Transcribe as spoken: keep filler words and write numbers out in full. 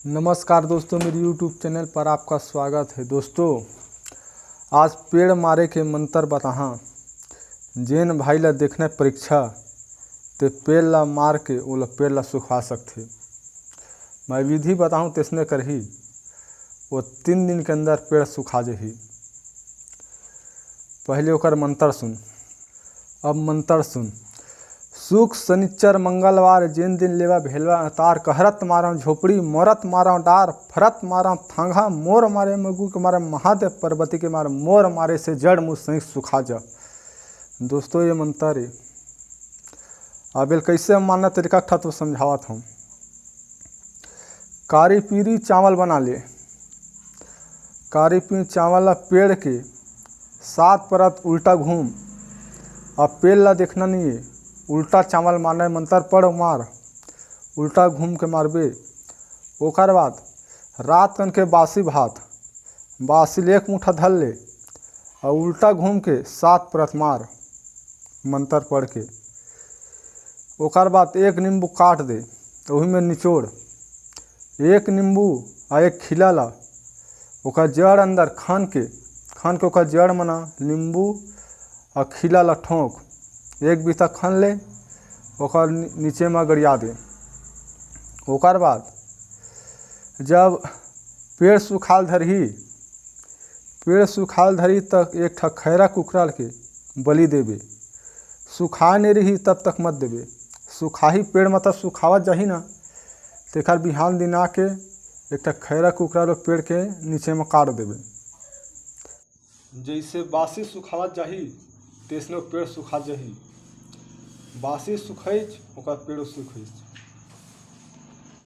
नमस्कार दोस्तों, मेरे YouTube चैनल पर आपका स्वागत है। दोस्तों, आज पेड़ मारे के मंतर बताहा। जेन भाई ला देखना परीक्षा, ते पेड़ ला मार के ओला पेड़ ला सुखा सकथे। मैं विधि बताहूँ, तेसने करही, वो तीन दिन के अंदर पेड़ सुखा जही। पहले ओकर मंतर सुन। अब मंतर सुन। सुख, सनिच्चर, मंगलवार, जेन दिन लेवा भेलवा तार, कहरत मारव झोपड़ी, मरत मारव डार, फरत मारव थांगा, मोर मारे मगू के मारे, महादेव पार्वती के मारे, मोर मारे से जड़ मुसई सुखा जा। दोस्तों, ये मंतर है। अब एल कैसे मानना, तेरे का तत्व समझावत हूँ। कारी पीरी चावल बना ले। कारी पीरी चावल ला पेड़ के सात परत उल्टा घूम। अब पेड़ ला देखना नहीं है, उल्टा चावल मारना है। मंतर पढ़ मार, उल्टा घूम के मारबे। ओकर बाद रात कन के बासी भात, बासी ले एक मुठा धर ले, और उल्टा घूम के सात परत मार, मंतर पढ़ के। ओकर बाद एक नींबू काट दे, वही में निचोड़, एक नींबू आ एक खीला ला ओकर जड़ अंदर खन के, खन के ओकर जड़ मना नींबू आ खीला ला ठोंक, एक बीता खन ले, ओकर नी-, नीचे में गड़िया दे। ओकर बाद जब पेड़ सुखाल धरही, पेड़ सुखाल धरही त एक ठा खैरा कुकरा के बलि देबे। सुखाय नहीं रही तब तक मत देबे। सुखाही पेड़, मतलब सुखावत जाही ना, तेखर बिहान दिन आके एक ठा खैरा कुकरा लो पेड़ के नीचे में काट देबे। जैसे बासी सुखावत जाही, तैसने पेड़ सुखा जाही। बासी सुखैच, ओकर पेड़ सुखैच।